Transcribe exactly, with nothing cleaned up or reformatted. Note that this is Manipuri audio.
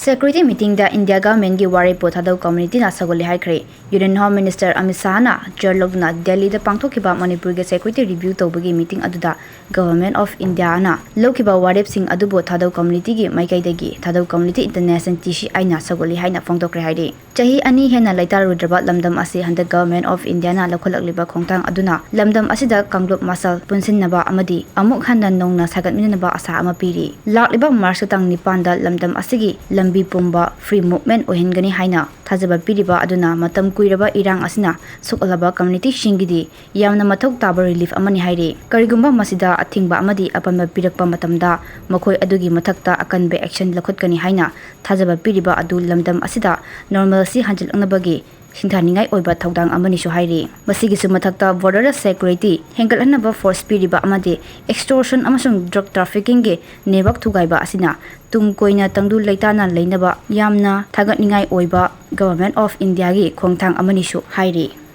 Security meetingꯗ India governmentꯀꯤ ꯋꯥꯔꯦꯞꯄꯨ ꯊꯥꯗꯧ communityꯅ ꯁꯧꯒꯠꯂꯦ ꯍꯥꯏꯈ꯭ꯔꯦ꯫ Union Home Minister Amit ꯁꯥꯍꯅ chair ꯂꯧꯗꯨꯅ ꯗꯦꯜꯂꯤꯗ ꯄꯥꯡꯊꯣꯛꯈꯤꯕ ꯃꯅꯤꯄꯨꯔꯒꯤ security review ꯇꯧꯕꯒꯤ meeting ꯑꯗꯨꯗ Government of Indiaꯅ ꯂꯧꯈꯤꯕ ꯋꯥꯔꯦꯞꯁꯤꯡ ꯑꯗꯨꯕꯨ ꯊꯥꯗꯧ communityꯒꯤ ꯃꯥꯏꯀꯩꯗꯒꯤ ꯊꯥꯗꯧ community international TCIꯅ ꯁꯧꯒꯠꯂꯤ ꯍꯥꯏꯅ ꯐꯣꯡꯗꯣꯛꯈ꯭ꯔꯦ ꯍꯥꯏꯔꯤ꯫ ꯆꯍꯤ ꯑꯅꯤ ꯍꯦꯟꯅ ꯂꯩꯇꯥꯔꯨꯗ꯭ꯔꯕ ꯂꯝꯗꯝ ꯑꯁꯤ ꯍꯟꯗꯛ Government of Indiaꯅ ꯂꯧꯈꯠꯂꯛꯂꯤꯕ ꯈꯣꯡꯊꯥꯡ ꯑꯗꯨꯅ ꯂꯝꯗꯝ ꯑꯁꯤꯗ ꯀꯥꯡꯂꯨꯞ ꯃꯁꯜ ꯄꯨꯟꯁꯤꯟꯅꯕ ꯑꯃꯗꯤ ꯑꯃꯨꯛ ꯍꯟꯅ ꯅꯧꯅ ꯁꯥꯒꯠꯃꯤꯟꯅꯅꯕ ꯑꯁꯥ ꯑꯃ ꯄꯤꯔꯤ꯫ ꯂꯥꯛꯂꯤꯕ Marchꯀꯤ ꯇꯥꯡ ꯅꯤꯄꯥꯟꯗ ꯂꯝꯗꯝ ꯑꯁꯤꯒꯤ ꯂꯝꯕꯤ ꯄꯨꯝꯕ free movement ꯑꯣꯏꯍꯟꯒꯅꯤ ꯍꯥꯏꯅ ꯊꯥꯖꯕ ꯄꯤꯔꯤꯕ ꯑꯗꯨꯅ ꯃꯇꯝ ꯀꯨꯏꯔꯕ ꯏꯔꯥꯡ ꯑꯁꯤꯅ ꯁꯣꯛꯍꯜꯂꯕ communityꯁꯤꯡꯒꯤꯗꯤ ꯌꯥꯝꯅ ꯃꯊꯧ ꯇꯥꯕ relief ꯑꯃꯅꯤ ꯍꯥꯏꯔꯤ꯫ ꯀꯔꯤꯒꯨꯝꯕ ꯃꯁꯤꯗ ꯑꯊꯤꯡꯕ ꯑꯃꯗꯤ ꯑꯄꯟꯕ ꯄꯤꯔꯛꯄ ꯃꯇꯝꯗ ꯃꯈꯣꯏ ꯑꯗꯨꯒꯤ ꯃꯊꯛꯇ ꯑꯀꯟꯕ action ꯂꯧꯈꯠꯀꯅꯤ ꯍꯥꯏꯅ ꯊꯥꯖꯕ ꯄꯤꯔꯤꯕ ꯑꯗꯨ ꯂꯝꯗꯝ ꯑꯁꯤꯗ normalcy ꯍꯟꯖꯤꯜꯂꯛꯅꯕꯒꯤ ꯁꯤꯡꯊꯥꯅꯤꯡꯉꯥꯏ ꯑꯣꯏꯕ ꯊꯧꯗꯥꯡ ꯑꯃꯅꯤꯁꯨ ꯍꯥꯏꯔꯤ꯫ ꯃꯁꯤꯒꯤꯁꯨ ꯃꯊꯛꯇ borderꯗ security ꯍꯦꯟꯒꯠꯍꯟꯅꯕ force ꯄꯤꯔꯤꯕ ꯑꯃꯗꯤ extortion ꯑꯃꯁꯨꯡ drug traffickingꯒꯤ network ꯊꯨꯒꯥꯏꯕ ꯑꯁꯤꯅ ꯇꯨꯡ ꯀꯣꯏꯅ ꯇꯪꯗꯨ ꯂꯩꯇꯥꯅ ꯂꯩꯅꯕ ꯌꯥꯝꯅ ꯊꯥꯒꯠꯅꯤꯡꯉꯥꯏ ꯑꯣꯏꯕ Government of Indiaꯒꯤ ꯈꯣꯡꯊꯥꯡ ꯑꯃꯅꯤꯁꯨ ꯍꯥꯏꯔꯤ꯫